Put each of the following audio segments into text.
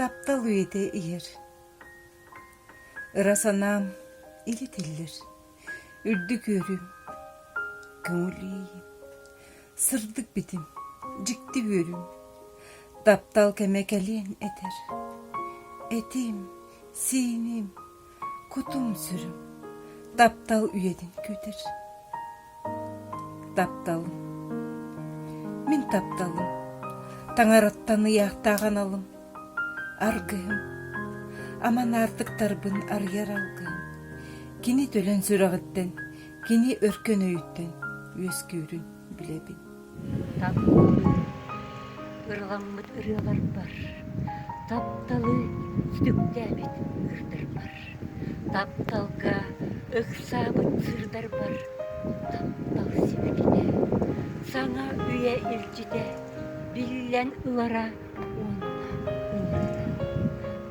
Таптал үйэтэ иһэр. Ыра санаам илитиллэр, үрдүк үөрүүм, көҥүл иэйиим, сырдык битим, дьикти үөрүүм, таптал кэмэ кэлиэн этэр. Этим, сииним, кутум-сүрүм таптал үйэтин күүтэр. Тапталым, мин тапталым, таҥараттан ыйаахтаах аналым, аргыһым, аман аартыктарбын арыйар алгыһым, кини төлөн сүрэҕиттэн, кини өркөн өйүттэн үөскүүрүн билэбин. Тапталы ырыламмыт ырыаларбар, тапталы сүтүктээбит ыырдарбар, тапталга ыксаабыт сырдарбар, таптал сибикитэ, саҥа үйэ илдьитэ биллэн ылара уонна ыҥырара.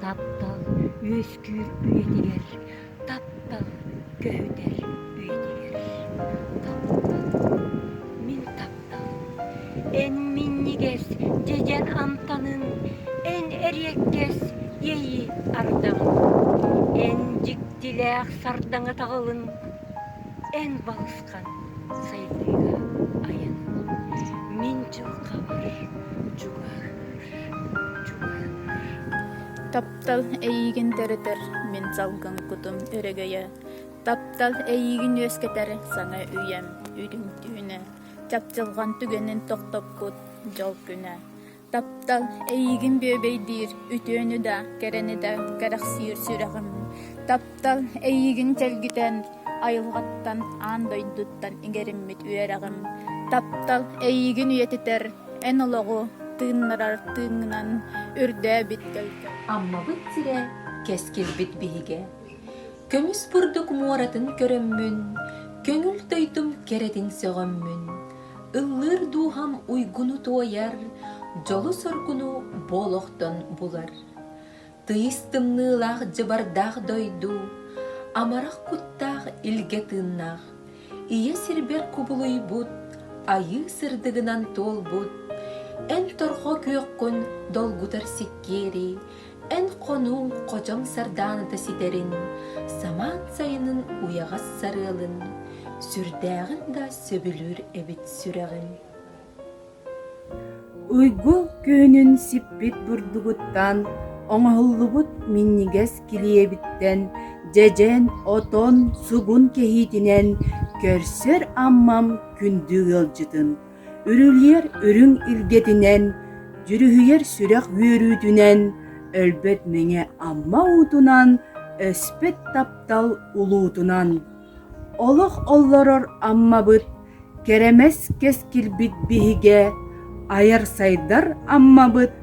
Таптал үөскүүр үйэтигэр Таптал көһүтэр үйэтигэр Таптал, мин таптал Эн минньигэс дьэдьэн амтанын Эн эриэккэс иэйии ардаҕын Эн дьиктилээх сардаҥа таҕылын Эн балысхан сайдыыга айанын Мин дьылҕабар чугаһыыр, чугаһыыр Таптал эйиигин төрөтөр, мин салгын кутум өрөгөйө. Таптал эйиигин үөскэтэр саҥа үйэм үрүҥ түүнэ, чапчылҕан түгэнин тохтоппут дьол күнэ. Таптал эйиигин бүөбэйдиир үтүөнү да, кэрэни да кэрэхсиир сүрэҕим. Таптал эйиигин чэлгитэн, айылҕаттан, аан дойдуттан иҥэриммит үөрэҕим. Таптал эйиигин үйэтитэр, эн олоҕу тыыннарар тыыҥҥынан үрдээбит төлкө. Аммабыт сирэ кэскилбит биһигэ. Көмүс бурдук муоратын көрөммүн, көҥүл дойдум кэрэтин сөҕөммүн, ыллыыр дууһам уйгуну туойар, дьолу-соргуну бу олохтон булар. Тыйыс тымныылаах дьыбардаах дойду, амарах куттаах илгэ тыыннаах, ийэ сирбэр кубулуйбут, айыы сырдыгынан туолбут, эн торҕо күөххүн долгутар сиккиэри, эн хонууҥ хочоҥ сардааната ситэрин, самаан сайынын уйаҕас сарыалын, сүрдээҕин да сөбүлүүр эбит сүрэҕим. Уйгу күһүнүн сиппит бурдугуттан оҥоһуллубут минньигэс килиэбиттэн дьэдьэн, отон, сугун кэһиитинэн көрсөр Аммам күндү ыалдьытын, үрүлүйэр үрүҥ илгэтинэн, дьүрүһүйэр сүрэх үөрүүтүнэн, өлбөт мэҥэ Амма уутунан, өспөт таптал улуутунан. Олох оллорор Аммабыт Кэрэмэс кэскилбит биһигэ, айар-сайдар Аммабыт,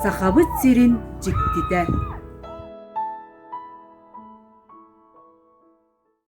Сахабыт сирин дьиктитэ.